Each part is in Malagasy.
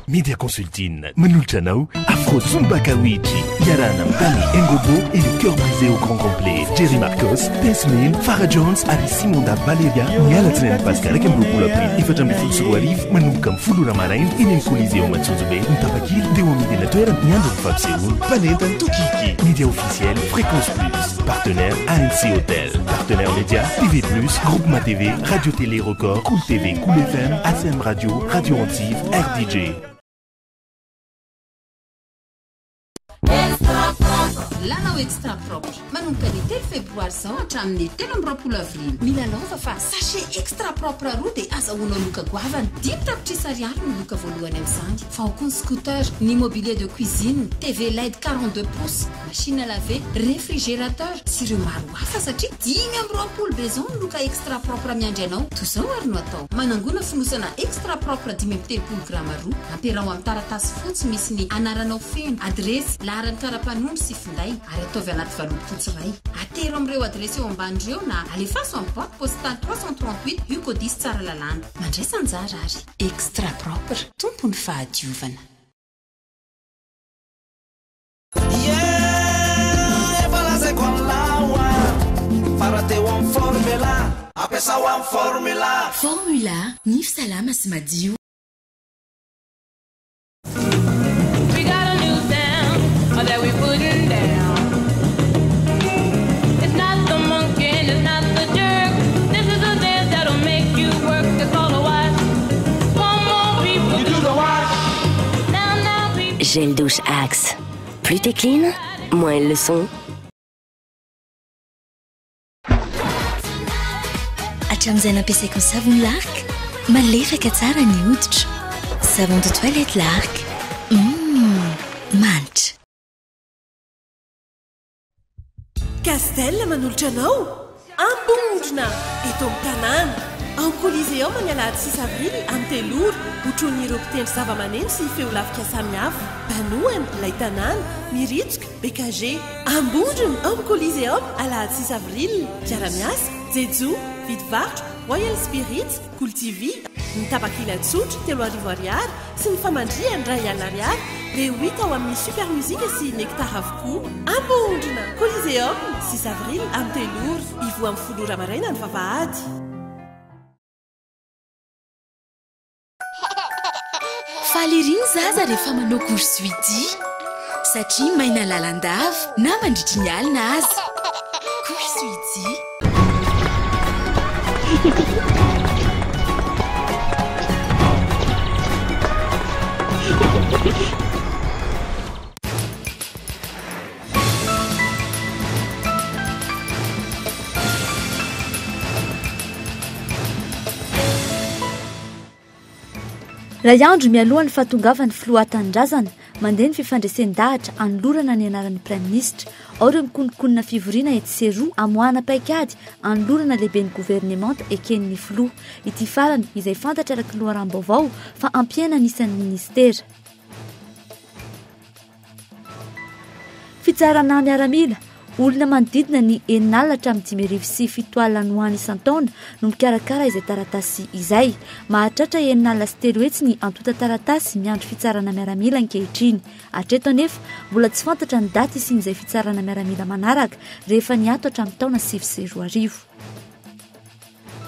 Media Consulting manolotra anao Afro Zumba Kawitry iarahana amin'i Dany Engobo et le cœur brisé au grand complet Jerry Marcos, Tess Mail, Farah Jones ary Simonda Valeria ny alatsinainy Paska 21 aprily 2014 manomboka amin'ny folo ora maraina eny amin'ny Coliseum Antsonjombe ny tapakila dia ho amidy eny an-toerana ny andron'ny fampisehoana mpanentana Tokiky Media officiel Fréquence Plus Partenaire ANC Hotel Partenaire Média TV Plus Groupe Ma TV Radio Télé Record Cool TV Cool FM ACM Radio Radio Antive RDJ. Lalao Extra Propre, manomboka ny telo febroary izao hatramin'ny 23 avrily. Milalaova fa sachet Extra Propre roa dia azahoanao loka goavana. Dimy tapitrisa ariary no loka voalohany amin'izany. Fa ao koa ny scooter, ny mobilier de cuisine, TV led 42 pouces, machine à laver, réfrigérateur sy ireo maro hafa satria 25 be izao ny loka Extra Propre miandry anao. Toy izao ary no atao, manangona fonosana Extra Propre 35 grama roa, ampiaraho amin'ny taratasy fotsy misy ny anaranao feno, adiresy, laharan'ny kara-panondro sy finday ary ataovy anaty valopy fotsy iray. Atero amin'ireo adiresy eo ambany ireo na alefaso amin'ny boîte postale 338 Hugo Dix Tsaralalàna. Mandraisa anjara ary. Extra Propre, tompon'ny fahadiovana. Yeah, efa lazaiko aminao ah, fa raha teo amin'ny formula, ampiasao amin'ny formula. Formula, nify salama sy madio. We got a new sound that we putting down. It's not the monkey and it's not the jerk. This is a dance that'll make you work. It's called a wash. Come on, people. You do the wash. Now, now, people. Gel douche Axe. Plus t'es clean, moins elles le sont. Hatramin'izay nampiasaiko ny savony Lark, malefaka tsara ny hoditro. Savon de toilette Lark. Mmh, manitra. Castel manolotra anao Ambondrona eto amin'ny tanàna. Ao Coliseum ny alahady six avril amin'ny telo ora, hotronin'ireo mpitendry zavamaneno sy feo lafika samihafa. Mpanohana, Ilay tanàna, Miritsoka, BKG. Ambondrona ao amin'ny Coliseum alahady six avril. Mpiara-miasa, Jejo, Vidy Varotra, Royal Spirits, Kolo TV, Ny tapakila tsotra, 3000 ariary, sy ny famandrihana, 1000 ariary, dia ho hita ao amin'ny Super Music sy Nectar avokoa. Ambondrona! Coliseum, six avril, amin'ny telo ora. Hivoha amin'ny folo ora maraina ny vavahady. Faly ery ny zaza rehefa manao course suidi satria maina lalandava na mandritry ny alina aza. Course suidi. Iray andro mialoha ny fahatongavan'ny filoha tanindrazana, mandeha ny fifandresen-dahatra hanolorana ny anaran'ny praiminisitra. Ao ireo mikononkonona fivoriana etsy sy eroa hamoahana paikady hanolorana lehiben'ny governemanta eken'ny filoha. Ity farany izay fantatra araka ny loharanom-baovao fa hampihena ny isan'ny minisitera. Fitsarana miaramila, olona manodidina ny enina alina hatramin'ny 7500 any ho any isan-taona no mikarakara izay taratasy izay. Mahatratra 360 ny antontan-taratasy miandry fitsarana miaramila ankehitriny. Hatreto anefa, mbola tsy fantatra ny daty hisian'izay fitsarana miaramila manaraka rehefa niato hatramin'ny taona 2009.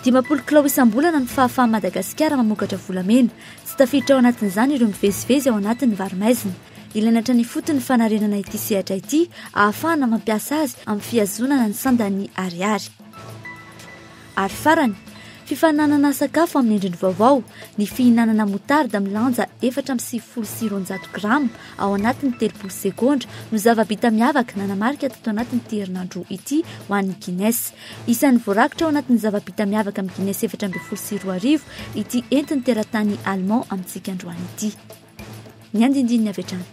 50 kilao isam-bolana ny fahafahan'i Madagasikara mamokatra volamena. Tsy tafiditra ao anatin'izany ireo mivezivezy ao anatin'ny varomaizina. Ilaina hatrany ifotony ny fanarenana ity sehatra ity ahafahana mampiasa azy amin'ny fihazonana ny sandan'ny ariary. Ary farany, fifaninanana sakafo amin'ny endriny vaovao, ny fihinanana moutarde milanja 294 grama ao anatin'ny 30 segondra no zava-bita miavaka nanamarika tato anatin'ity herinandro ity ho an'ny Guinness. Isan'ny voarakitra ao anatin'ny zava-bita miavaka amin'ny Guinness 2014 ity entin'ny teratany allemand amintsika androany ity. Ny andindininy avy hatrany.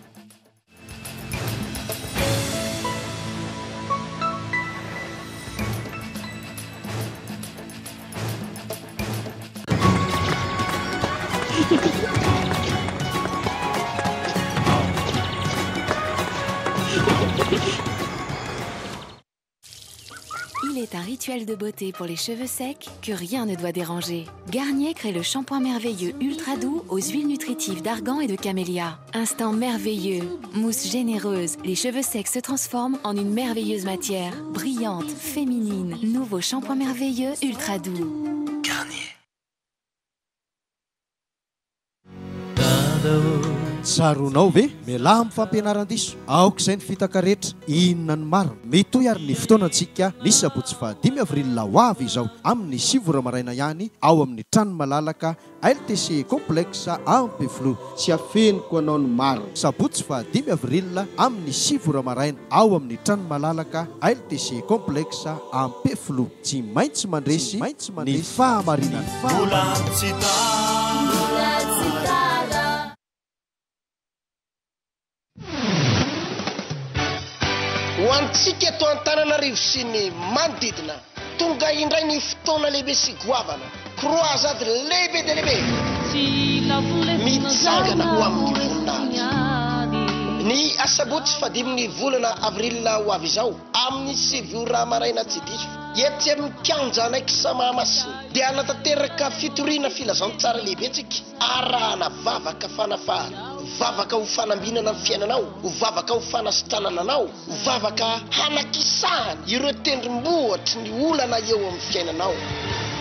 Il est un rituel de beauté pour les cheveux secs que rien ne doit déranger. Garnier crée le shampoing merveilleux ultra doux aux huiles nutritives d'argan et de camélia. Instant merveilleux, mousse généreuse, les cheveux secs se transforment en une merveilleuse matière, brillante, féminine. Nouveau shampoing merveilleux ultra doux. Garnier. Tsaroanao ve? Mialà amin'ny fampianaran-diso. Aoka izay ny fitaka rehetra. Inona no marina? Mitohy ary ny fotoanantsika ny sabotsy fahadimy avril ho avy izao amin'ny sivy ora maraina ihany ao amin'ny trano malalaka LTC Complexe Ampefiloha. Tsy afeniko anao ny marina. Sabotsy fahadimy avril amin'ny sivy ora maraina ao amin'ny trano malalaka LTC Complexe Ampefiloha. Tsy maintsy mandresy ny fahamarinana. Mbola tsy tara. Ho antsika eto Antananarivo sy ny manodidina, tonga indray ny fotoana lehibe sy goavana, croisade lehibe dia lehibe, mitsangana ho amin'ny voninahitra. Ny asabotsy fahadimin'ny volana avril ho avy izao, amin'ny 9 ora maraina tsy diso, etsy amin'ny kianja Annexe Mahamasina, dia hanatanteraka fitoriana filazantsara lehibe tsika, arahana vavaka fanafahana, vavaka ho fanambinana ny fiainanao, vavaka ho fanasitranana anao, vavaka hanakisahana ireo tendrombohitry ny olana eo amin'ny fiainanao.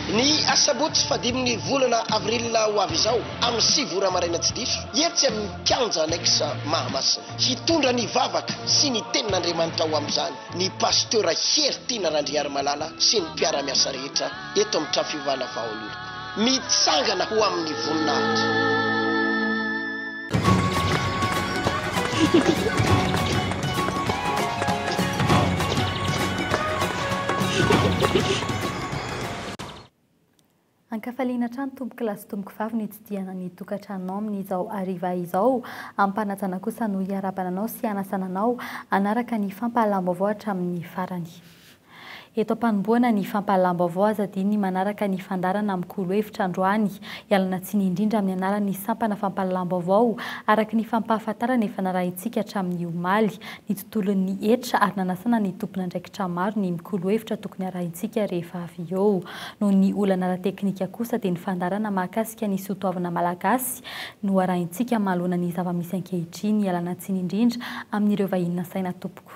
Ny asabotsy fahadimin'ny volana avril ho avy izao, amin'ny 9 ora maraina tsy diso, etsy amin'ny kianja Annexe Mahamasina. Hitondra ny vavaka sy ny tenin'Andriamanitra ho amin'izany ny Pasteur Hery Tiana Randriarimalala sy ny mpiara-miasa rehetra eto amin'ny Trano Fivavahana Vahaoloko. Mitsangana ho amin'ny voninahitra. Ankafaliana hatrany tompoko lahy sy tompoko vavy ny hitsidihana ny tokantranonao amin'izao hariva izao. Ampanajana kosa no hiarahabana anao sy hanasana anao hanaraka ny fampahalalam-baovao hatramin'ny farany. Eto am-panombohana ny fampahalalam-baovao aza adino ny manaraka ny fandaharana mikolo hevitra androany. Ialana tsiny indrindra amin'ny anaran'ny sampana fampahalalam-baovao araka ny fampahafantarana efa narahintsika hatramin'ny omaly ny tontolon'ny hetra ary nanasana ny tompon'andraikitra maro ny mikolo hevitra tokony harahintsika rehefa avy eo. Noho ny olana ara-teknika kosa dia ny fandaharana mahakasika ny soatoavina malagasy no harahintsika manoloana ny zava-misy ankehitriny. Ialana tsiny indrindra amin'ireo vahiny nasaina tompoko.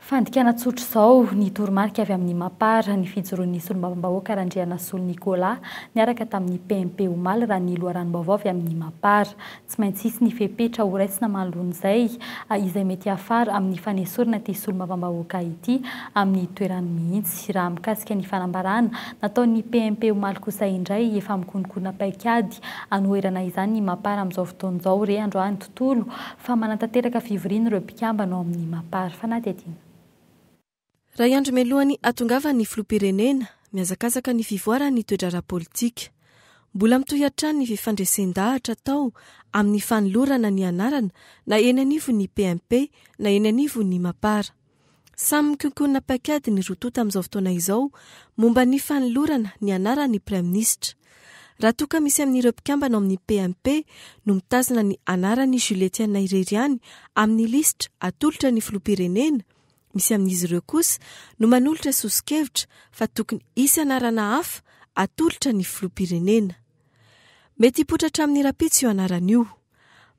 Fandikana tsotra izao ny toromarika avy amin'ny Mapar, ny fijoroan'ny solombavambahoaka Randrianasolo Nicolas niaraka tamin'ny PMP omaly raha ny loharanom-baovao avy amin'ny Mapar. Tsy maintsy hisy ny fepetra horaisina manoloana izay, izay mety hiafara amin'ny fanesorana ity solombavambahoaka ity amin'ny toerany mihitsy. Raha mikasika ny fanambarana nataon'ny PMP omaly kosa indray, efa mikonokonona paikady hanoherana izany ny Mapar amin'izao fotoana izao. Re androany tontolo fa manatanteraka fivoriana ireo mpikambana ao amin'ny Mapar. Fanadihadiana. Iray andro mialohan'ny hatongavan'ny filoham-pirenena, mihazakazaka ny fivoaran'ny toe-draharaha politika. Mbola mitohy hatrany ny fifandresen-dahatra atao amin'ny fanolorana ny anarana na eny anivon'ny PMP na eny anivon'ny Mapar. Samy mikonkonona paikady ny roa tonta amin'izao fotoana izao momba ny fanolorana ny anaran'ny praiminisitra. Raha toa ka misy amin'ireo mpikambana ao amin'ny PMP no mitazona ny anaran'i Julietiana irery ihany amin'ny lisitra atolotra ny filoham-pirenena, Misy amin'izy ireo kosa no manolotra soso-kevitra fa tokony hisy anarana hafa atolotra ny filoham-pirenena. Mety hipoitra hatramin'ny rahampitso io anarana io.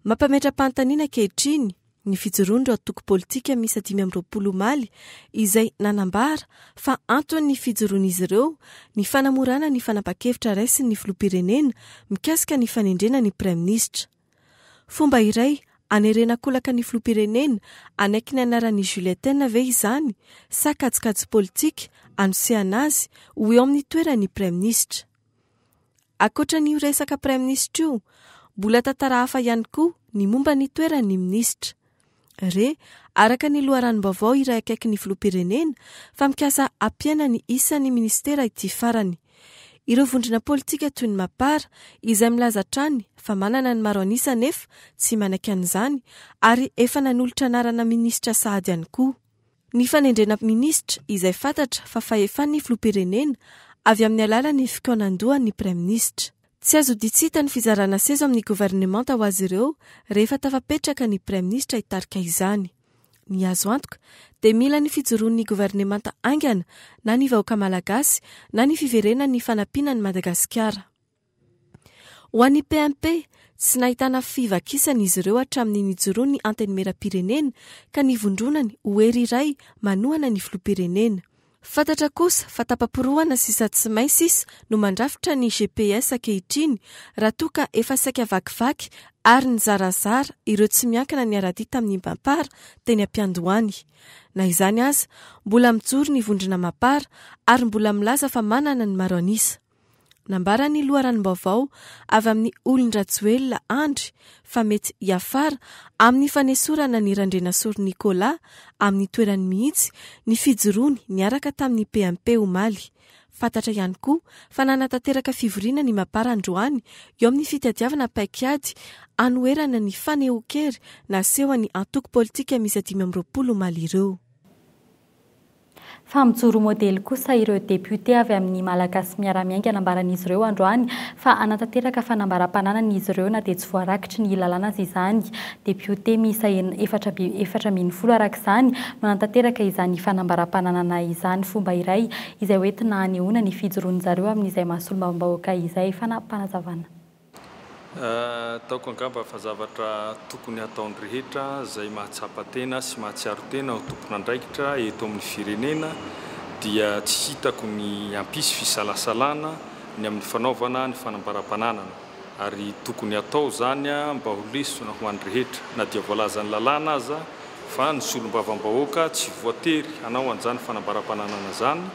Mampametra-panontaniana ankehitriny ny fijoroan'ireo antoko politika miisa 25 omaly izay nanambara fa anton'ny fijoroan'izy ireo ny fanamorana ny fanapan-kevitra raisin'ny filoham-pirenena mikasika ny fanendrena ny praiminisitra. Fomba iray hanerena an-kolaka ny filoham-pirenena hanaiky ny anaran'i Juliettina ve izany sa kajikajy politika hanosehana azy ho eo amin'ny toeran'ny praiminisitra? Ankoatra an'io resaka praiminisitra io, mbola tantara hafa ihany koa ny momba ny toeran'ny minisitra. Re, araka ny loharanom-baovao iray akaiky ny filoham-pirenena, fa mikasa hampiaina ny isan'ny minisitera ity farany. Ireo vondrona politika toy ny Mapar, izay milaza hatrany fa manana ny maro an'isa anefa tsy manaiky an'izany ary efa nanolotra anarana minisitra sahady ihany koa. Ny fanendrena minisitra izay fantatra fa fahefan'ny filoham-pirenena avy amin'ny alalan'ny fikaonandohan'ny praiminisitra. Tsy azo odian-tsy hita ny fizarana seza amin'ny governemanta ho azy ireo rehefa tafapetraka ny praiminisitra hitarika izany. Ny azo antoka dia mila ny fijoroan'ny governemanta haingana na ny vahoaka malagasy na ny fiverenan'ny fanampiana an'i Madagasikara. Ho an'ny PMP, tsy nahitana fivakisana izy ireo hatramin'ny nijoroan'ny Antenimierampirenena ka nivondronany ho hery iray manohana ny filoham-pirenena. Fantatra kosa fa tapa-porohana sisa tsy may sisa no mandrafitra ny gps ankehitriny raha toa ka efa saika vakivaky ary nizarazara ireo tsy miankina niara-dia tamin'ny Mapar teny am-piandohany. Na izany aza, mbola mijoro ny vondrona Mapar ary mbola milaza fa manana ny maro an'isa. Nambaran'ny loharanom-baovao avy amin'ny olon-dRajoelina Andry fa mety hiafara amin'ny fanesorana an'i Randrianasolo Nicolas amin'ny toerany mihitsy ny fijoroany niaraka tamin'ny PMP omaly. Fantatra ihany koa fa nanatanteraka fivoriana ny Mapar androany eo amin'ny fitadiavana paikady hanoherana ny fanehoan-kery nasehon'ny antoko politika miisa 25 omaly ireo. Fa mijoro modely kosa ireo depiote avy amin'ny Malagasy Miara-Miainga nambaran'izy ireo androany fa hanatanteraka fanambaram-pananana izy ireo na dia tsy voarakitry ny lalàna aza izany. Depiote miisa 14 araka izany no hanatanteraka izany fanambaram-pananana izany, fomba iray izay hoentina hanehoana ny fijoroan-jareo amin'izay maha solombavambahoaka izay. Fanapanazavana. Ataoko angamba fa zavatra tokony hataon'ny rehetra izay mahatsapa tena sy mahatsiaro tena ho tompon'andraikitra eto amin'ny firenena dia tsy hitako ny hampisy fisalasalana ny amin'ny fanaovana ny fanambaram-pananana ary tokony hatao izany mba ho lesona ho an'ny rehetra na dia voalazan'ny lalàna aza fa ny solombavambahoaka tsy voatery hanao an'izany fanambaram-pananana izany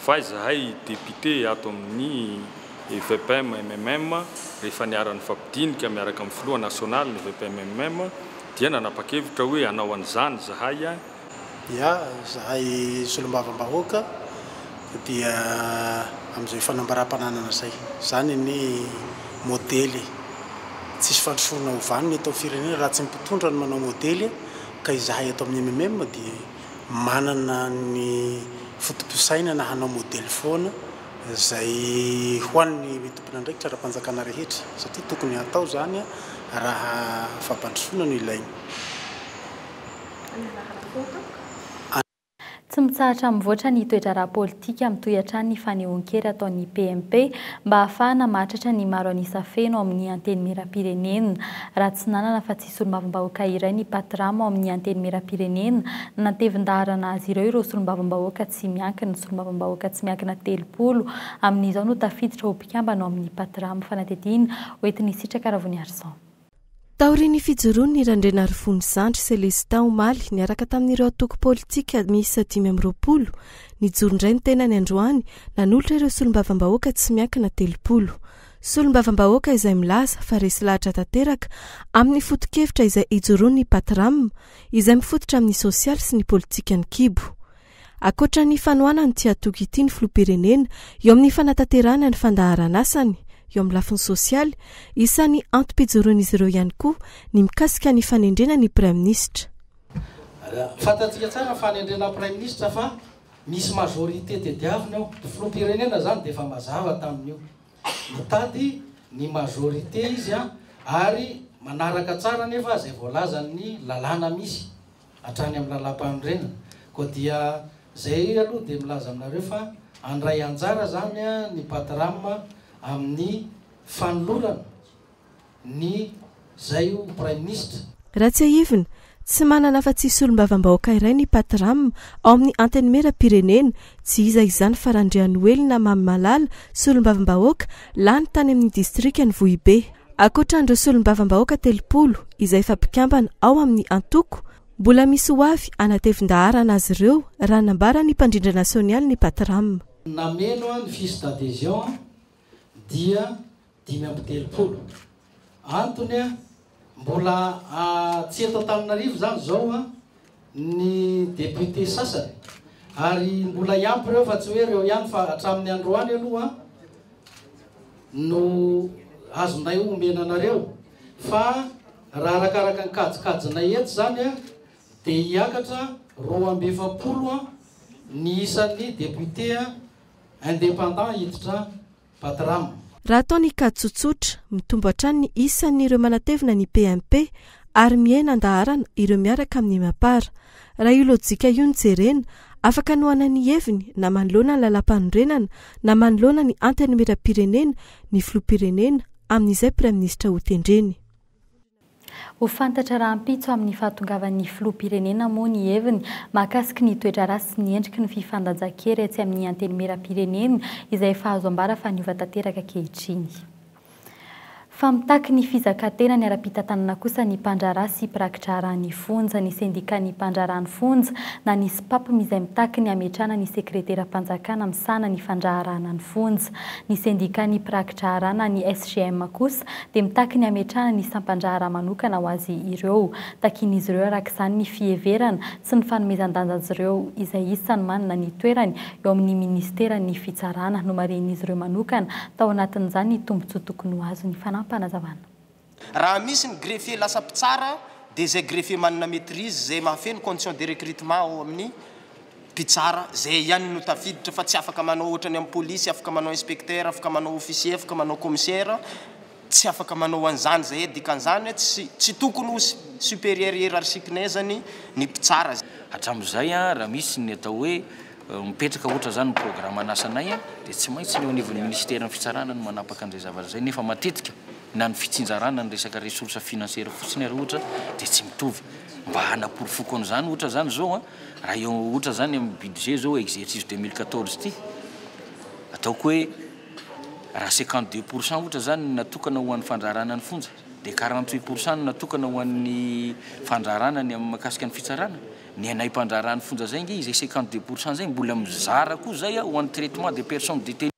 fa izahay député ato amin'ny Vpm mmm, rehefa niara-nifampidinika miaraka amin'ny filoha nasionaly ny Vpm mmm dia nanapa-kevitra hoe hanao an'izany izahay. Ya, izahay solombavambahoaka dia amin'izay fanambaram-pananana izay. Izany anie modely. Tsisy fandrosoana ho vanona eto amin'ny firenena raha tsy ny mpitondra no manao modely ka izahay eto amin'ny mmm dia manana ny foto-pisainana hanao modely foana. izay ho an'ny tompon'andraikitra ara-panjakana rehetra satria tokony hatao izany raha fampandrosoana no ilaina. Tsy mitsahatra mivoatra ny toe-draharaha politika, mitohy hatrany ny fanehoan-kery ataon'ny PMP mba hahafahana mahatratra ny maro an'isa feno ao amin'ny Antenimierampirenena. Raha tsy nanana afa-tsy solombavambahoaka iray ny Patram ao amin'ny Antenimierampirenena, nanatevin-daharana azy ireo ireo solombavambahoaka tsy miankina. Solombavambahoaka tsy miankina 30 amin'izao no tafiditra ho mpikambana ao amin'ny Patram. Fanadihadiana hoentin'i Sitraka Ravoniarison. Taorian'ny fijoroan'ny Randrianarivony Zandry Celestin omaly niaraka tamin'ireo antoko politika miisa 25, nijoro indray ny tenany androany nanolotra ireo solombavambahoaka tsy miankina 30. Solombavambahoaka izay milaza fa resy lahatra tanteraka amin'ny foto-kevitra izay ijoroan'ny Patram, izay mifototra amin'ny sosialy sy ny politikan'ny kibo. Ankoatra ny fanohanany ity antoko ity ny filoham-pirenena eo amin'ny fanatanterahana ny fandaharanasany eo amin'ny lafiny sosialy, isan'ny antom-pijoroan'izy ireo ihany koa ny mikasika ny fanendrena ny praiminisitra. Fantatsika tsara ny fanendrena praiminisitra fa misy majorité tediavina eo. Ny filoham-pirenena izany dia efa mazava tamin'io. Mitady ny majorité izy ary manaraka tsara anefa izay voalazan'ny lalàna misy. hatrany amin'ny lalàmpanorenana. Koa dia izay aloha dia milaza aminareo fa handray anjara izany ny Patram amin'ny fanolorana ny izay ho Praiminisitra. Raha tsiahivina, tsy manana afa-tsy solombavambahoaka iray ny Patram ao amin'ny Antenimierampirenena, tsy iza izany fa Randrianoelina Mamy Malala, solombavambahoaka lany tany amin'ny distrikan'i Vohibe. Ankoatra an'ireo solombavambahoaka 30 izay efa mpikambana ao amin'ny antoko, mbola misy ho avy hanatevin-daharana azy ireo raha nambaran'ny mpandrindra nasionialin'ny Patram. Nameno ny fiche d'adhesion dia 35. Antony, mbola tsy eto Antananarivo izany izao ny député sasany ary mbola hiampy ireo fa tsy hoe ireo ihany fa hatramin'ny androany aloha no azonay omena anareo fa raha arakaraka ny kajikajinay eto izany dia hiakatra 42 ny isan'ny député indépendant hiditra Patram. Raha atao ny kajy tsotsotra, mitombo hatrany ny isan'ireo manatevina ny PMP. ary mihena an-daharana ireo miaraka amin'ny Mapar. Raha io lojika io no jerena, afaka hanohana ny heviny na manoloana ny lalàmpanorenana na manoloana ny Antenimierampirenena ny filoham-pirenena amin'izay praiminisitra hotendreny. Ho fantatra rahampitso amin'ny fahatongavan'ny filoham-pirenena moa ny heviny mahakasiky ny toe-draharaha sy ny endriky ny fifandanjan-kery etsy amin'ny Antenimierampirenena izay efa azo ambara fa niova tanteraka ankehitriny. Fa mitaky ny fizakan-tenany ara-pitantanana kosa ny mpandraharaha sy mpiraki-draharaha ny fonja, ny sendikan'ny mpandraharaha ny fonja na ny Spapm izay mitaky ny hametrahana ny sekreteram-panjakana misahana ny fandraharahana ny fonja. Ny sendikan'ny mpiraki-draharaha na ny SGM kosa dia mitaky ny hametrahana ny sampan-draharaha manokana ho azy ireo. Takian'izy ireo araka izany ny fiheverana sy ny fanomezan-danja azy ireo izay isany manana ny toerany eo amin'ny minisiteran'ny fitsarana. Nomarihin'izy ireo manokana tao anatin'izany ny tombontsoa tokony ho azony. Fanampinazavana. Raha misy ny greffier lasa mpitsara dia izay greffier manana maitrise izay mahafeno condition de recrutement ao amin'ny mpitsara zay ihany no tafiditra fa tsy afaka manao ohatrany amin'ny polisy afaka manao inspecteur afaka manao officier afaka manao commissaire tsy afaka manao an'izany zay dikan'izany tsy tsy tokony ho supérieur hiérarchique nay zany ny mpitsara. Hatramin'izay raha misy ny atao hoe mipetraka ohatra izany ny programan'asanay dia tsy maintsy ny eo anivon'ny minisiteran'ny fitsarana no manapaka an'izay zavatra izay nefa matetika na ny fitsinjarana ny resaka ressources financières fotsiny ary ohatra dia tsy mitovy. Mba hanaporofoko an'izany ohatra izany izao an, Raha eo ohatra zany amin'ny budget zao exercice 2014 ity, ataoko hoe raha 52% ohatra zany no natokana ho an'ny fandraharana ny fonja, dia 48% no natokana ho an'ny fandraharana ny amin'ny mahakasika ny fitsarana, ny anay mpandraharaha ny fonja zay nge izay 52% zay mbola mizara koa zay ho an'ny traitement des personnes détenues.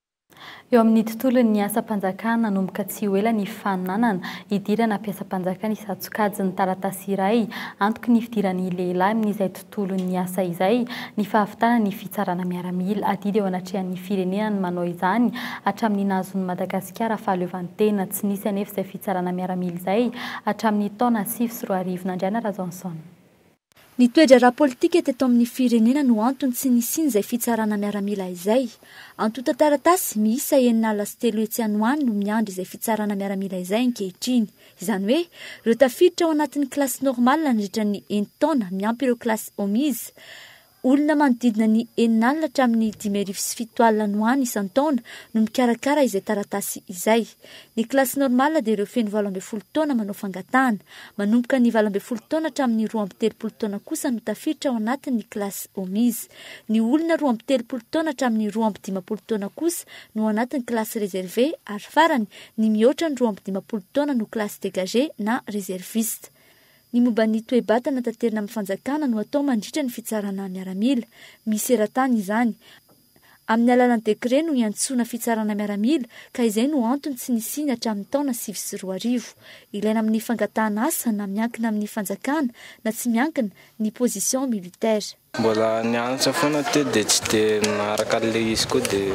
Eo amin'ny tontolon'ny asam-panjakana, hanomboka tsy ho ela ny fananana hidirana mpiasam-panjakana isan-tsokajiny taratasy iray antoky ny fidiran'ny lehilahy amin'izay tontolon'ny asa izay ny fahavitana ny fitsarana miaramila. Adidy eo anatrehan'ny firenena ny manao izany hatramin'ny nahazoan'i Madagasikara fahaleovantena. Tsy nisy anefa izay fitsarana miaramila izay hatramin'ny taona 2009. Nandriana Rajaonson. Ny toe-draharaha politika teto amin'ny firenena no antony tsy nisian'izay fitsarana miaramila izay. Antontan-taratasy miisa 306 any ho any no miandry izay fitsarana miaramila izay ankehitriny. Izany hoe, ireo tafiditra ao anatin'ny classe normale nandritra ny enin-taona miampy ireo classe omise. Olona manodidina ny 60 hatramin'ny 7700 any ho any isan-taona no mikarakara izay taratasy izay. Ny classe normale dia ireo feno 18 taona manao fangatahana. Manomboka ny 18 taona hatramin'ny 32 taona kosa no tafiditra ao anatin'ny classe omise. Ny olona 32 taona hatramin'ny 52 taona kosa no ao anatin'ny classe réservée ary farany, ny mihoatra ny 52 taona no classe dégagée na réserviste. Ny momba ny toe-batana taterina amin'ny fanjakana no atao mandritra ny fitsarana miaramila. Misy eran-tany izany. Amin'ny alalan'ny décret no iantsoana fitsarana miaramila ka izay no antony tsy nisiany hatramin'ny taona 2009. Ilaina amin'ny fangatahana asa na miankina amin'ny fanjakana na tsy miankina ny position militaire. Mbola nianatra foana teo dia tsy dia naharaka an'ilay izy koa dia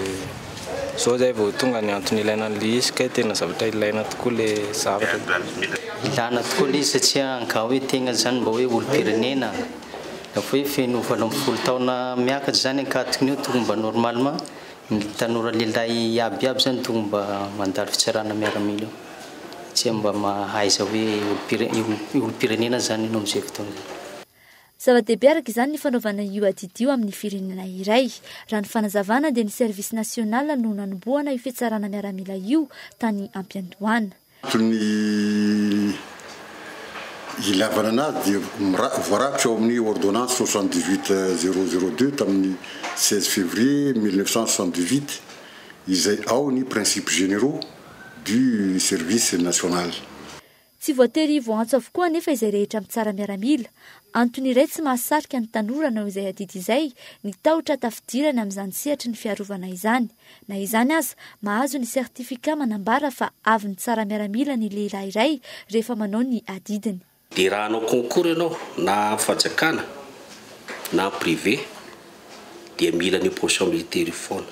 izao izay vao tonga ny antony ilaina an'ilay izy kay tena zavatra ilaina tokoa ilay zavatra. Ilana tokoa ilay izy satria angaha hoe tegna zany mba hoe olom-pirenena fa hoe feno 18 taona miakatra zany ankatokiny eo tokony mba normalement ny tanora lehilahy iaby iaby zany tokony mba mandalo fitsarana miaramila eo satria mba mahaiza hoe olom-pirenena zany ianao amin'izay fotoana izay. Zava-dehibe araka izany ny fanaovana io adidy io amin'ny firenena iray. Raha ny fanazavana dia ny Service national no nanombohana io fitsarana miaramila io tany ampiandohana. Antony ilavana anazy dia voarakitra ao amin'ny ordonnance 78 002 tamin'ny 16 février 1978 izay ao ny principes généraux du service national. Tsy voatery voaantso avokoa anefa izay rehetra mitsara miaramila. Antony iray tsy mahasarika ny tanora hanao izay adidy izay ny tahotra hatafidirana amin'izany sehatry ny fiarovana izany. Na izany aza, mahazo ny certificat manambara fa avy nitsara miaramila ny lehilahy iray rehefa manao ny adidiny. Dia raha hanao concours ianao na amin'ny fanjakana na amin'ny privé dia mila an'io pension militaire io foana.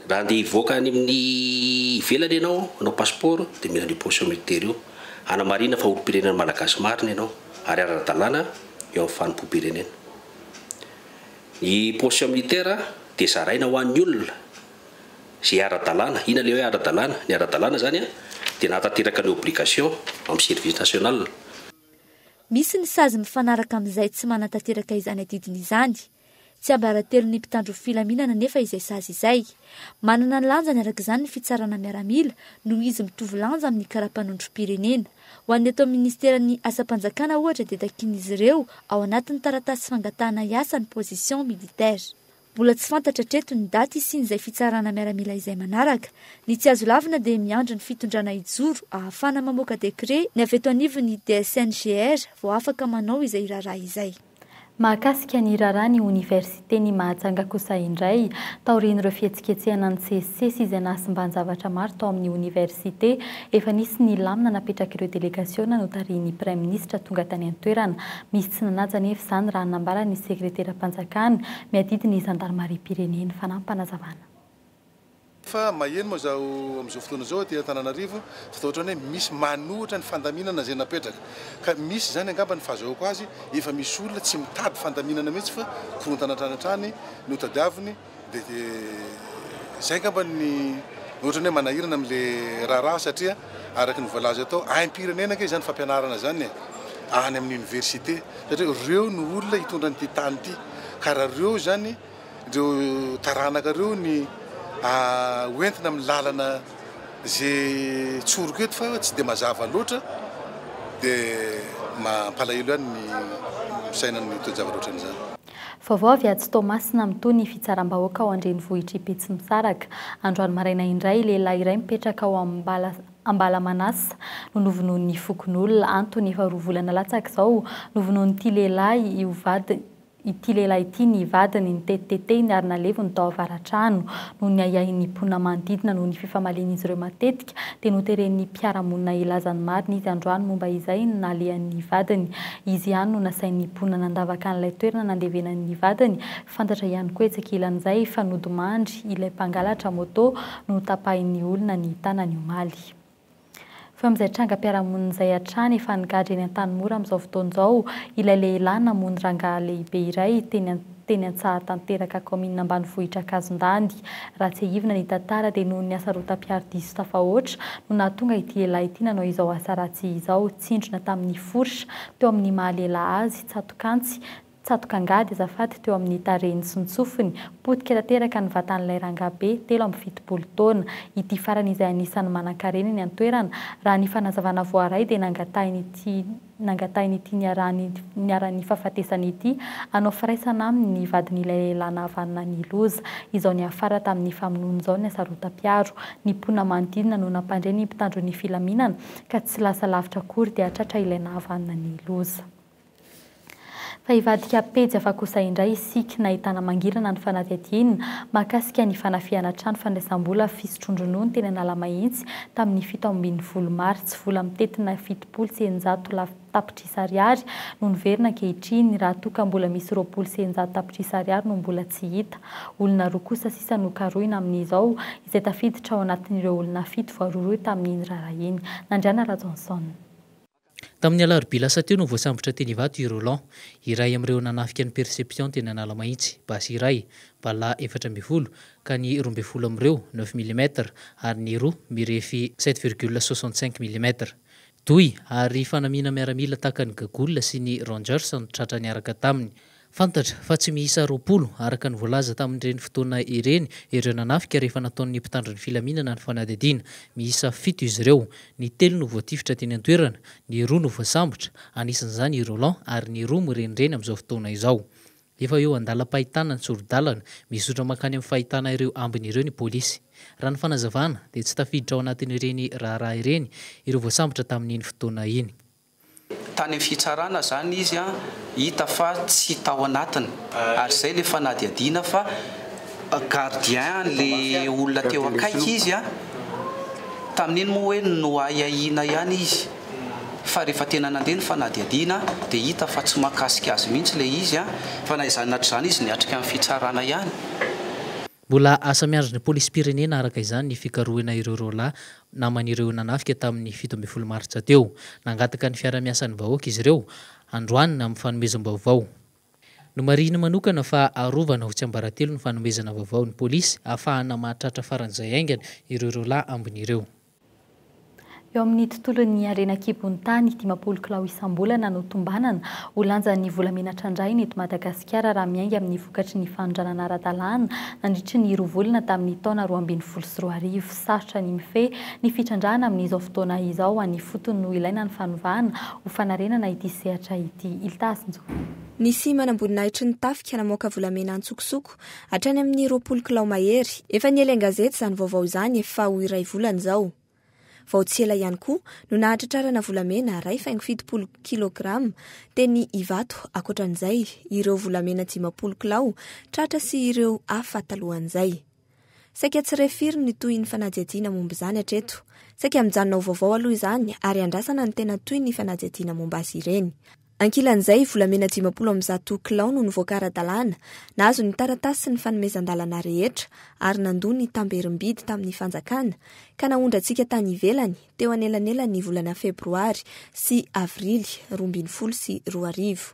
Raha andeha hivoaka any amin'ny ivelany ianao hanao passeport dia mila an'io pension militaire io hanamarina fa olom-pirenena malagasy marina ianao ary ara-dalàna eo amin'ny fanompoam-pirenena. Ny pension militaire dia zaraina ho an'ny olona izay ara-dalàna. Inona ilay hoe ara-dalàna? Ny ara-dalàna izany dia nahatanteraka ny obligation amin'ny service national. Misy ny sazy mifanaraka amin'izay tsy manatanteraka izany adidiny izany. Tsiambaratelon'ny mpitandro filaminana anefa izay sazy izay. Manana ny lanjany araka izany ny fitsarana miaramila noho izy mitovy lanja amin'ny kara-panondrom-pirenena. Ho an'ny eto amin'ny minisiteran'ny asam-panjakana ohatra dia takian'izy ireo ao anatin'ny taratasy fangatahana hiasa ny position militaire. Mbola tsy fantatra hatreto ny daty hisian'izay fitsarana miaramila izay manaraka. Ny tsy azo lavina dia miandry ny fitondrana hijoro ahafahana mamoaka décret ny avy eto anivon'ny DSNGR vao afaka manao izay raharaha izay. Mahakasika ny raharaha ny oniversiten'i Mahajanga kosa indray, taorian'ireo fihetsiketsehana nisesisesy izay nahasimban-javatra maro tao amin'ny oniversite, efa nisy ny lamina napetrak'ireo delegasiona notarihin'ny praiminisitra tonga tany an-toerana. Misy tsy nanaja anefa izany raha ny nambaran'ny sekreteram-panjakana miadidy ny zandarimariam-pirenena. Fanampim-panazavana. Fa maheno moa zaho amin'izao fotoana izao aty Antananarivo fa toa ohatran'ny hoe misy manohitra ny fandaminana izay napetraka. Ka misy izany angamba ny fahazahoako azy efa misy olona tsy mitady fandaminana mihitsy fa korontana hatrany hatrany no tadiaviny dia izay angamba ny ohatran'ny hoe manahirana amin'ilay raharaha satria araka ny voalaza tao aim-pirenena ange izany fampianarana izany e, any amin'ny université satria ireo no olona hitondra an'ity tany ity ka raha ireo izany Ireo taranaka ireo ny ho entina amin'ny lalana izay tsoriko eto fa tsy dia mazava loatra dia mampalahelo ihany ny misaina ny toe-javatra ohatran'izany. Vaovao avy atsy Toamasina mitohy ny fitsaram-bahoaka ao an-drenivohitr'i Betsimisaraka. Androany maraina indray, lehilahy iray mipetraka ao Ambala Ambalamanasa no novonoin'ny fokonolona. Antony, efa roa volana latsaka izao, novonoin'ity lehilahy io vadiny. Ity lehilahy ity ny vadiny, nitetitetehiny ary naleviny tao avaratrano. Noho ny ahiahin'ny mponina manodidina noho ny fifamalian'izy ireo matetika dia noteren'ny mpiara-monina hilaza ny marina izy androany momba izay nalehan'ny vadiny. Izy ihany no nasain'ny mponina nandavaka an'ilay toerana nandevenany ny vadiny. Fantatra ihany koa etsy ankilan'izay fa nodimandry ilay mpangalatra moto notapahin'ny olona ny tanany omaly. Fa amin'izay trangam-piarahamonina izay hatrany, efa nigadra eny Antanimora amin'izao fotoana izao ilay lehilahy namono rangahy lehibe iray teny teny Antsahatanteraka kaominina ambanivohitra Ankazondandy. Raha tsiahivina ny tantara dia noho ny hasarotam-piaro diso tafahoatra no nahatonga ity lehilahy ity nanao izao asa ratsy izao, tsindrona tamin'ny fourche teo amin'ny maha lehilahy azy, tsatok'antsy, Tsatok'angady azafady teo amin'ny tarehiny sy ny tsofiny, potika tanteraka ny vatan'ilay rangahy 73 taona. Ity farany izay anisan'ny manankarena eny an-toerana. Raha ny fanazavana voaray dia nangatahin'ity nangatahin'ity niarahany niharan'ny fahafatesana ity hanao firaisana aminy ny vadin'ilay lehilahy nahavanona ny loza. Izao niafara tamin'ny famonoana izao ny hasarotam-piaro. Ny mponina manodidina no nampandre ny mpitandro ny filaminana ka tsy lasa lavitra akory dia tratra ilay nahavanona ny loza. Fa hivadika pejy hafa kosa indray isika, nahitana mangirana ny fanadihadiana mahakasika ny fanafihana trano fandraisam-bola fisotroan-dronono teny Analamahitsy tamin'ny 17 martsa. Vola mitentina 670 tapitrisa ariary no niverina ankehitriny, raha toa ka mbola misy 620 tapitrisa ariary no mbola tsy hita. Olona roa kosa sisa no karohina amin'izao, izay tafiditra ao anatin'ireo olona fito voarohirohy tamin'iny raharaha iny. Nandriana Rajohnson. Tamin'ny alarobia lasa teo no voasambotra teny Ivato i Roland, iray amin'ireo nanafika ny Perception teny Analamahitsy, basy iray, bala 14, ka ny 12 amin'ireo neuf millimètres ary ny roa mirefy sept virgule soixante cinq millimètres. Dohy ary fanamiana miaramila tahaka ny cagoule sy ny rangers no tratra niaraka taminy. Fantatra fa tsy miisa 20, araka ny voalaza tamin'ireny fotoana ireny, ireo nanafika rehefa nataon'ny mpitandro ny filaminana ny fanadihadiana. Miisa fito izy ireo. Ny telo no voatifitra teny an-toerana, ny roa no voasambotra, anisan'izany i Roland, ary ny roa mirenireny amin'izao fotoana izao. Efa eo an-dalam-pahitana ny sori-dalana, mizotra mankany amin'ny fahitana ireo ambiny ireo ny polisy. Raha ny fanazavana, dia tsy tafiditra ao anatin'ireny raharaha ireny ireo voasambotra tamin'iny fotoana iny. Tany amin'ny fitsarana zany izy an, hita fa tsy tao anatiny, ary zay le fanadihadiana fa gardien an'le olona teo akaiky izy an, tamin'iny moa hoe noahiahiana ihany izy, fa rehefa tena nandeha ny fanadihadiana dia hita fa tsy mahakasika azy mihitsy le izy an, fa na izany na tsy izany izy niatrika ny fitsarana ihany. Mbola asa miandry ny polisim-pirenena araka izany ny fikarohina ireo roalahy naman'ireo nanafika tamin'ny 17 martsa teo. Nangataka ny fiara-miasan'ny vahoaka izy ireo androany amin'ny fanomezam-baovao. Nomarihiny manokana fa arovana ho tsiambaratelo ny fanomezana vaovao ny polisy ahafahana mahatratra faran'izay haingana ireo roalahy ambiny ireo. Eo amin'ny tontolon'ny harena an-kibon'ny tany, 50 kilao isam-bolana no tombanana ho lanjan'ny volamena trandrahina eto Madagasikara raha miainga amin'ny vokatry ny fanondranana ara-dalàna nandritry ny roa volana tamin'ny taona 2012. Sarotra ny mifehy ny fitrandrahana amin'izao fotoana izao, any ifotony no ilaina ny fanovana ho fanarenana ity sehatra ity. Ilta Hasinjo. Nisy manamboninahitry ny tafika namoaka volamena antsokosoko hatrany amin'ny 20 kilao mahery. Efa niely an-gazety izany vaovao izany efa ho iray volana izao. Vao tsy ela ihany koa no nahatratrarana volamena iray faingo 70 kilograma teny Ivato, ankoatran'izay ireo volamena 50 kilao tratra sy ireo hafa talohan'izay. Saika tsy re firy ny tohin'ny fanadihadiana momba izany hatreto. Saika mijanona ho vaovao aloha izany ary andrasana ny tena tohin'ny fanadihadiana momba azy ireny. Ankilan'izay, volamena 150 kilao no nivoaka ara-dalàna, nahazo ny taratasy sy ny fanomezan-dalana rehetra ary nandoa ny tamberim-bidy tamin'ny fanjakana, ka naondrantsika tany ivelany teo anelanelan'ny volana febroary sy avrily 2012.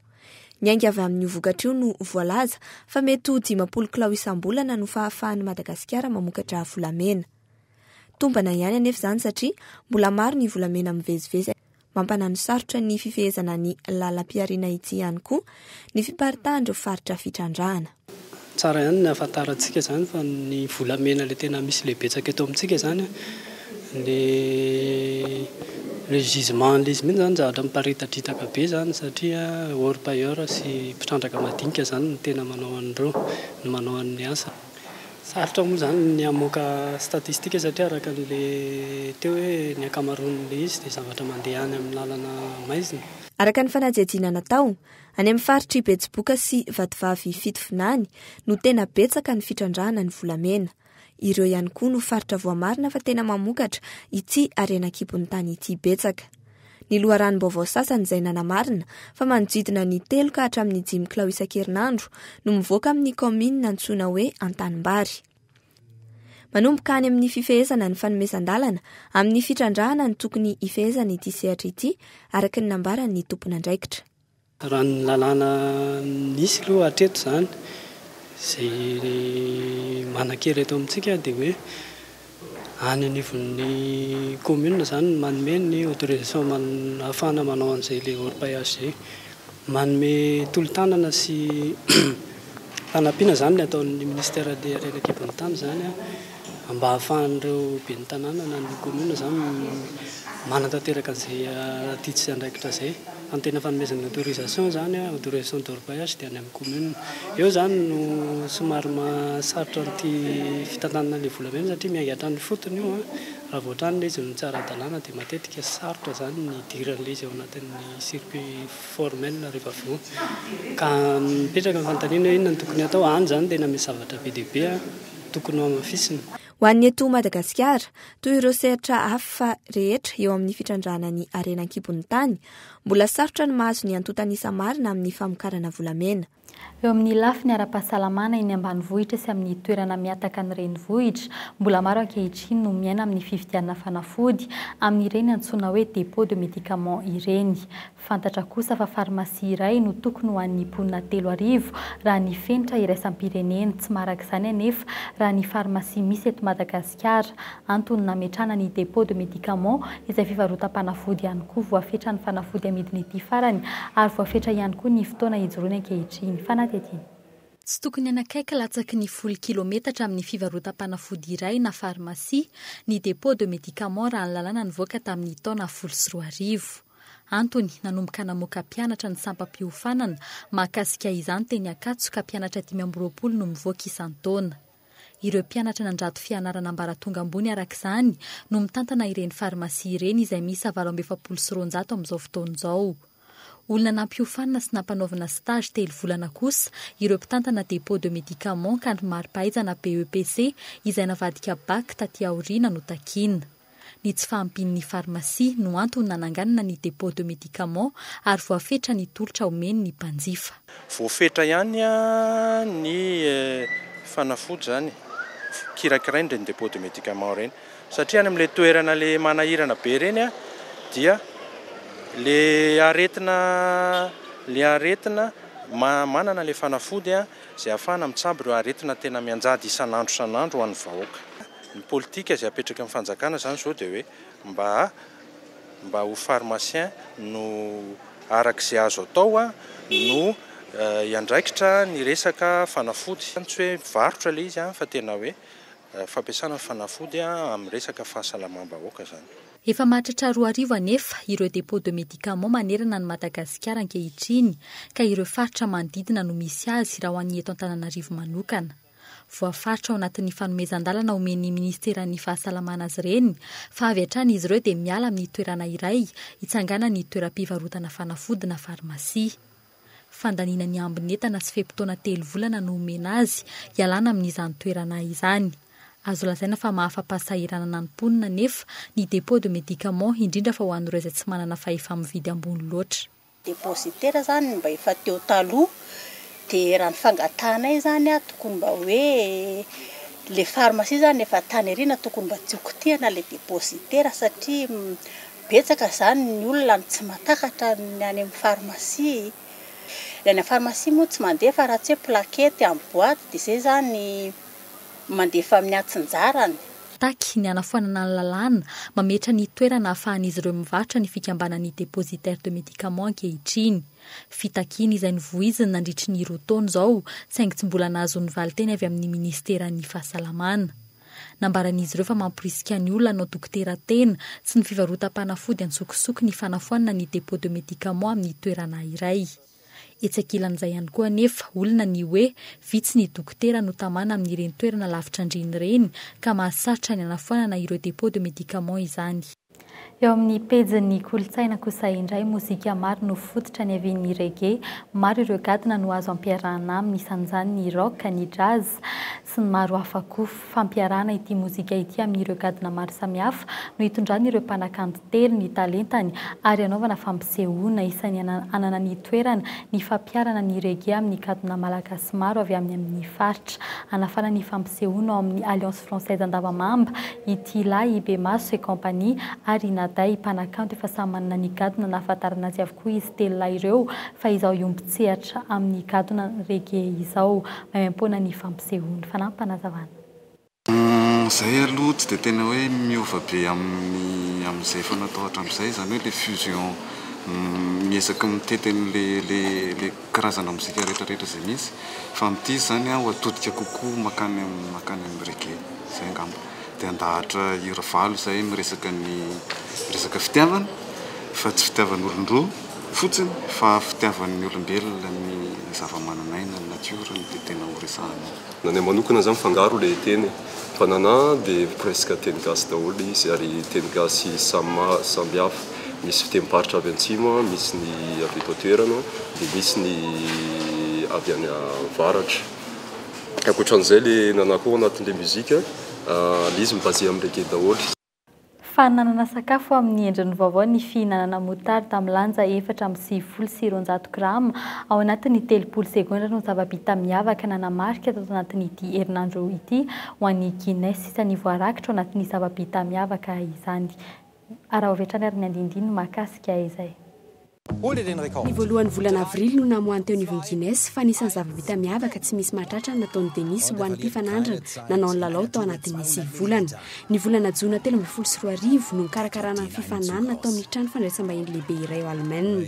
Niainga avy amin'io vokatra io no voalaza fa mety ho 50 kilao isam-bolana no fahafahan'i Madagasikara mamokatra volamena. Tombana ihany anefa izany satria mbola maro ny volamena mivezivezy. Mampananosarotra ny fifehezana ny lalam-pihariana ity ihany koa ny fiparitahan'ireo faritra fitrandrahana. Tsara ihany ny ahafantarantsika izany fa ny volamena ilay tena misy ilay betsaka eto amintsika izany an, le le gisement an'ilay izy mihitsy izany zavatra miparitadritaka be izany satria orpailleur sy mpitrandraka madinika izany no tena manao an'ireo, no manao an'ny asa. Sarotra moa izany ny hamoaka statistique satria araka an'ilay teo hoe ny ankamaroan'ilay izy dia zavatra mandeha any amin'ny lalana maizina. Araka ny fanadihadiana natao, any amin'ny faritr'i Betsiboka sy Vatovavy Fitovinany no tena betsaka ny fitrandrahana ny volamena. Ireo ihany koa no faritra voamarina fa tena mamokatra ity harena an-kibon'ny tany ity betsaka. Ny loharanom-baovao sasany izay nanamarina fa manodidina ny telo ka hatramin'ny dimy kilao isan-kerinandro no mivoaka amin'ny kaominina antsoina hoe Antanimbary. Manomboka any amin'ny fifehezana ny fanomezan-dalana amin'ny fitrandrahana no tokony hifehezana ity sehatra ity, araka ny nambaran'ny tompon'andraikitra. Raha ny lalàna misy aloha hatreto izany, izay manan-kery eto amintsika dia hoe any anivon'ny commune izany no manome ny autorisation ahafahana manao an'izay ilay orpaillage izay. Manome tolo-tanana sy fanampiana izany ny ataon'ny ministère des harena an-kibon'ny tany izany mba ahafahan'ireo ben'ny tanàna na ny commune izany manatanteraka an'izay adidy sy andraikitra izay. Fa ny tena fanomezana autorisation izany, autorisation d'orpaillage dia any amin'ny commune. Eo izany no somary mahasarotra an'ity fitantanana ilay volamena satria miainga hatrany ifotony io an, raha vao hatrany ilay izy no tsy ara-dalàna dia matetika sarotra izany ny hidiran'ilay izy ao anatin'ny circuit formel rehefa avy eo. Ka mipetraka ny fanontaniana hoe inona no tokony hatao, any izany tena misy zavatra be dia be tokony ho hamafisina. Ho an'ny eto Madagasikara, toy ireo sehatra hafa rehetra eo amin'ny fitrandrahana ny harena an-kibon'ny tany, mbola sarotra ny mahazo ny antontan'isa marina amin'ny famokarana volamena. Eo amin'ny lafiny ara-pahasalamana eny ambanivohitra sy amin'ny toerana mihataka ny renivohitra, mbola maro ankehitriny no miaina amin'ny fividianana fanafody amin'ireny antsoina hoe dépôt de médicaments ireny. Fantatra kosa fa farmasia iray no tokony ho an'ny mponina 3000 raha ny fenitra iraisam-pirenena. Tsy maharaka izany anefa raha ny farmasia misy eto Madagasikara. Antony nametrahana ny dépôt de médicaments izay fivarotam-panafody ihany koa. Voafetra ny fanafody amidin'ity farany ary voafetra ihany koa ny fotoana ijoroany ankehitriny. Fanadihadiana. Tsy tokony hanakaiky latsaky ny folo kilometatra amin'ny fivarotam-panafody iray na farmasia ny dépôt de médicaments raha ny lalàna nivoaka tamin'ny taona 2010. Antony, nanomboka namoaka mpianatra ny sampam-piofanana mahakasika izany teny Ankatso ka mpianatra 25 no mivoaka isan-taona. Ireo mpianatra nandrato fianarana ambaratonga ambony araka izany no mitantana ireny farmasia ireny izay miisa 248 amin'izao fotoana izao. Olona nampiofanina sy nampanaovina stage telo volana kosa ireo mpitantana dépôt de médicaments ka ny mari-pahaizana BEPC izay navadika Bac taty aoriana no takiana. Ny tsy fahampian'ny farmasia no antony nananganana ny dépôt de médicaments ary voafetra ny tolotra omeny ny mpanjifa. Voafetra ihany ny fanafody izany kirakiraina ireny dépôt de médicaments ireny satria any amin'ilay toerana ilay manahirana be ireny dia ilay aretina ilay aretina manana ilay fanafody izay ahafahana mitsabo ireo aretina tena mianjady isan'andro isan'andro ho an'ny vahoaka. Ny politika izay apetraky ny fanjakana izany izao dia hoe mba mba ho pharmacien no araka izay azo atao no hiandraikitra ny resaka fanafody. Tsy hoe varotra ilay izy fa tena hoe fampiasana ny fanafody amin'ny resaka fahasalamam-bahoaka izany. Efa mahatratra 2000 anefa ireo dépôt de médicaments manerana an'i Madagasikara ankehitriny ka ireo faritra manodidina no misy azy raha ho an'ny eto Antananarivo manokana. Voafaritra ao anatin'ny fanomezan-dalana omen'ny minisiteran'ny fahasalamana azy ireny fa avy hatrany izy ireo dia miala amin'ny toerana iray hitsanganan'ny toeram-pivarotana fanafody na farmasia. Fandaniana ny ambin'entana sy fe-potoana telo volana no omena azy hialana amin'izany toerana izany. Azo lazaina fa mahafa-pahasahiranana ny mponina anefa ny dépôt de médicaments indrindra fa ho an'ireo izay tsy manana fahefa-mividy ambony loatra. Dépositaire zany mba efa teo taloha dia raha ny fangatahanay zany a tokony mba hoe le pharmacie zany efa tany aoriana tokony mba tsy ho kitihana le dépositaire satria betsaka zany ny olona no tsy mahatakatra ny any amin'ny pharmacie. Ny any amin'ny pharmacie moa tsy mandeha fa raha tsy hoe plaquette amin'ny boîte dia zay zany mandefa amin'ny antsinjarany. Mitaky ny hanafoanana ny lalàna mametra ny toerana ahafahan'izy ireo mivarotra ny fikambanan'ny dépositaires de médicaments ankehitriny. Fitakiana izay novoiziny nandritry ny roa taona izao, saingy tsy mbola nahazoany valinteny avy amin'ny minisiteran'ny fahasalamana. Nambaran'izy ireo fa mamporisika ny olona hanao dokotera tena sy ny fivarotam-panafody antsokosoko ny fanafoanana ny dépôt de médicaments amin'ny toerana iray. Etsy ankilan'izay ihany koa anefa, olona ny hoe vitsy ny dokotera no tamana amin'ireny toerana lavitra andriana ireny ka mahasarotra ny hanafoanana ireo dépôt de médicaments izany. Eo amin'ny pejin'ny kolontsaina kosa indray, mozika maro no fototra niavian'ny reggae. Maro ireo gadona no azo ampiarahana aminy, isan'izany ny rock, ny jazz sy ny maro hafa koa. Fampiarahana ity mozika ity amin'ireo gadona maro samihafa no hitondran'ireo mpanakanto telo ny talentany ary hanaovana fampisehoana. Isan'ny hanana ny toerana ny fampiharana ny reggae amin'ny gadona malagasy maro avy amin'ny amin'ny faritra. Hanafana ny fampisehoana ao amin'ny Alliance Française Andavamamba i Tila, i Bemaso et compagnie ary i Naday, mpanakanto efa samy manana ny gadona nahafantarana azy avokoa izy telo lahy ireo fa izao hiombon-tsehatra amin'ny gadona reggae izao. Maimaimpoana ny fampisehoany. Fanampim-panazavana. Izay aloha tsy dia tena hoe miova be amin'ny amin'izay efa natao hatramin'izay, izany hoe ilay fusion miezaka mitety an'ilay ilay ilay karazana mozika rehetra rehetra izay misy fa amin'ity izy izany ho atodika kokoa mankany mankany amin'ny reggae, izay angamba. Dia handahatra hira valo izahay miresaka ny resaka fitiavana fa tsy fitiavan'olon-droa fotsiny fa fitiavan'ny olombelona ny zava-manan'aina, ny natiora no dia tena ho resahana ao. Na ny ahy manokana zany mifangaro le teny e! Fa nana de presque teny gasy daholo le izy ary teny gasy samy samby hafa, misy fitenim-paritra avy antsimo an, misy ny avy eto an-toerana de misy ny avy any avaratra. Ankoatran'izay le nana koa ao anatin'le musique le izy mi-baser amin'ny reggae daholo. Fananana sakafo amin'ny endriny vaovao ny fihinanana moutarde milanja 294 grama ao anatin'ny 30 segondra no zava-bita miavaka nanamarika tato anatin'ity herinandro ity ho an'ny Guinness. Isan'ny voarakitra ao anatin'ny zava-bita miavaka izany. Araho avy hatrany ary ny andinindininy mahakasika izay. Ny voalohan'ny volana avrily no namoahan'ny teo anivon'ny Guinness fa anisan'ny zava-bita miavaka tsy misy mahatratra ny nataon'i Dennis ho an'ny mpifanandrina nanao ny lalao tao anatin'ny sivy volana. Ny volana jona 2013 no nikarakarana ny fifaninanana tao amin'ny trano fandraisam-bahiny lehibe iray ao Alemaina.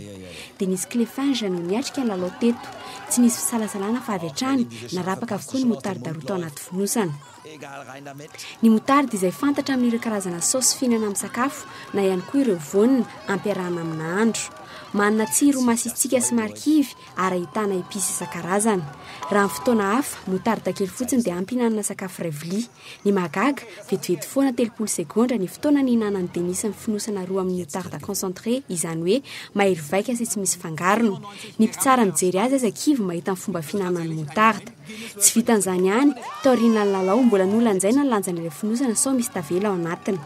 Dennis Klefinge no niatrika ny lalao teto. Tsy nisy fisalasalana fa avy hatrany narapaka avokoa ny moutarde roa tao anaty fonosana. Ny moutarde izay fantatra amin'ireo karazana saosy fihinana amin'ny sakafo na ihany koa ireo voanina ampiarahana amin'ny nahandro. Manana tsiro masiatsiaka sy marikivy ary ahitana episy isan-karazany. Raha amin'ny fotoana hafa, moutarde kely fotsiny dia ampy hihinanana sakafo iray vilia. Ny mahagaga, vetivety foana 30 segondra ny fotoana nihinanan'i Denis ny fonosana roa amin'ny moutarde concentré, izany hoe mahery vaika sy tsy misy fangarony. Ny mpitsara mijery azy aza kivy mahita ny fomba fihinanany moutarde. Tsy vitan'izany ihany, taorian'ny lalao, mbola nolanjaina ny lanjan'ilay fonosana sao misy tavela ao anatiny.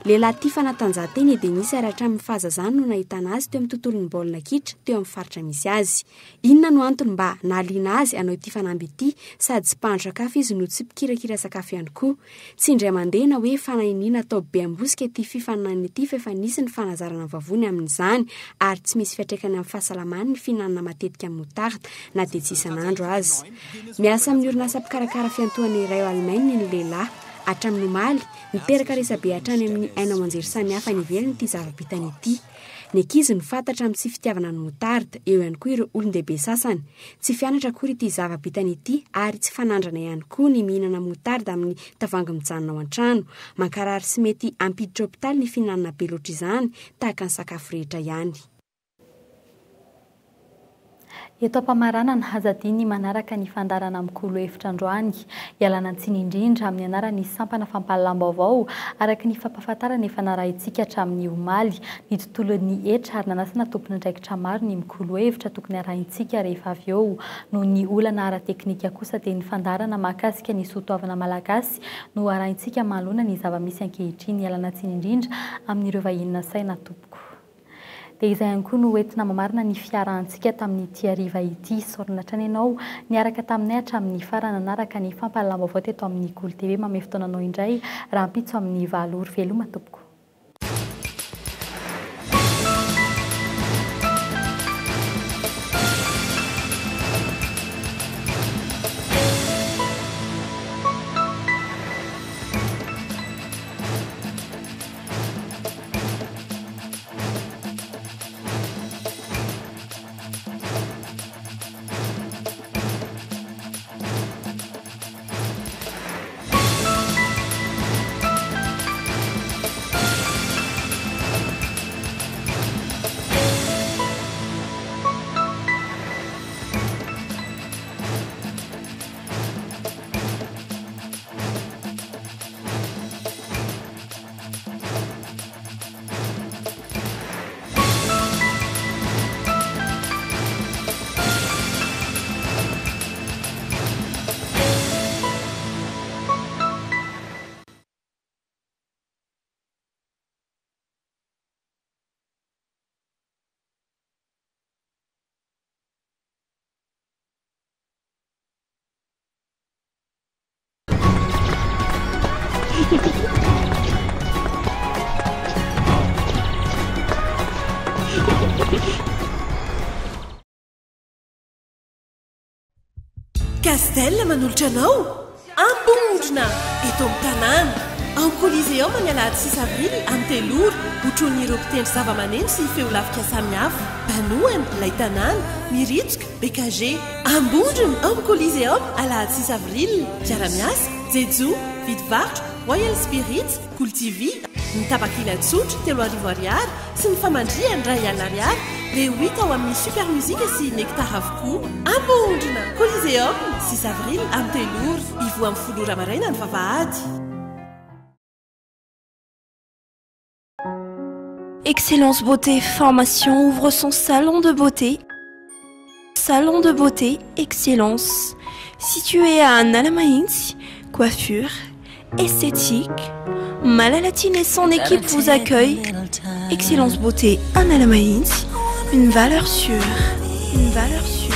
Lehilahy tia fanatanjahantena i Denis ary hatramin'ny fahazazany no nahitana azy teo amin'ny tontolon'ny baolina kitra teo amin'ny faritra misy azy. Inona no antony mba nahaliana azy hanao ity fanamby ity sady tsy mpahandro sakafo izy no tsy mpikirakira sakafo ihany koa. Tsy indray mandeha na hoe fanahiniana atao be ambosika ity fifaninanana ity fa efa nisy ny fanazarana ny vavony amin'izany ary tsy misy fiantraikany amin'ny fahasalamany ny fihinanana matetika moutarde na dia tsy isan'andro aza. Miasa amin'ny orinasa mpikarakara fiantohana iray ao Allemagne ny lehilahy. Hatramin'ny omaly, niteraka resabe hatrany amin'ny haino aman-jery samihafa any ivelany ity zava-bitany ity. Ny ankizy no fantatra amin'ny tsy fitiavana ny moutarde, eo ihany koa ireo olon-dehibe sasany. Tsy fianatra akory ity zava-bitany ity ary tsy fanandrana ihany koa ny mihinana moutarde amin'ny tavoahangy mijanona ao an-trano. Mankarary sy mety hampiditra hopitaly ny fihinanana be loatra izany, tahaka ny sakafo rehetra ihany. Eto am-pamaranana, aza adino ny manaraka ny fandaharana Mikolo hevitra androany. Ialana tsiny indrindra amin'ny anaran'ny sampana fampahalalam-baovao, araka ny fampahafantarana efa narahintsika hatramin'ny omaly, ny tontolon'ny hetra ary nanasana tompon'andraikitra maro ny Mikolo hevitra tokony harahintsika rehefa avy eo. Noho ny olana ara-teknika kosa dia ny fandaharana mahakasika ny soatoavina malagasy no harahintsika manoloana ny zava-misy ankehitriny. Ialana tsiny indrindra amin'ireo vahiny nasaina tompoko. Dia izay ihany koa no hoentina mamarana ny fiarahantsika tamin'ity hariva ity. Isaorana hatrany ianao niaraka taminay hatramin'ny farany nanaraka ny fampahalalam-baovao teto amin'ny Kolo TV. Mamehy fotoana anao indray rahampitso amin'ny valo ora. Veloma tompoko. Castel manolotra anao Ambondrona eto amin'ny tanàna. Ao Coliseum ny alahady six avril amin'ny telo ora, hotronin'ireo mpitendry zavamaneno sy feo lafika samihafa. Mpanohana, Ilay tanàna, Miritsoka, BKG. Ambondrona ao amin'ny Coliseum alahady six avril. Mpiara-miasa, Jejo, Vidy Varotra, Royal Spirits, Kolo TV, ny tapakila tsotra, 3000 ariary, sy ny famandrihana, 1000 ariary, dia ho hita ao amin'ny Super Music sy Nectar avokoa. Ambondrona! Coliseum, six avril, amin'ny telo ora. Hivoha amin'ny folo ora maraina ny vavahady. Excellence Beauté Formation ouvre son salon de beauté. Salon de beauté Excellence. Situé à Analamahitsy, coiffure, esthétique, Malalatine et son équipe vous accueillent. Excellence Beauté Analamahitsy, une valeur sûre. Une valeur sûre.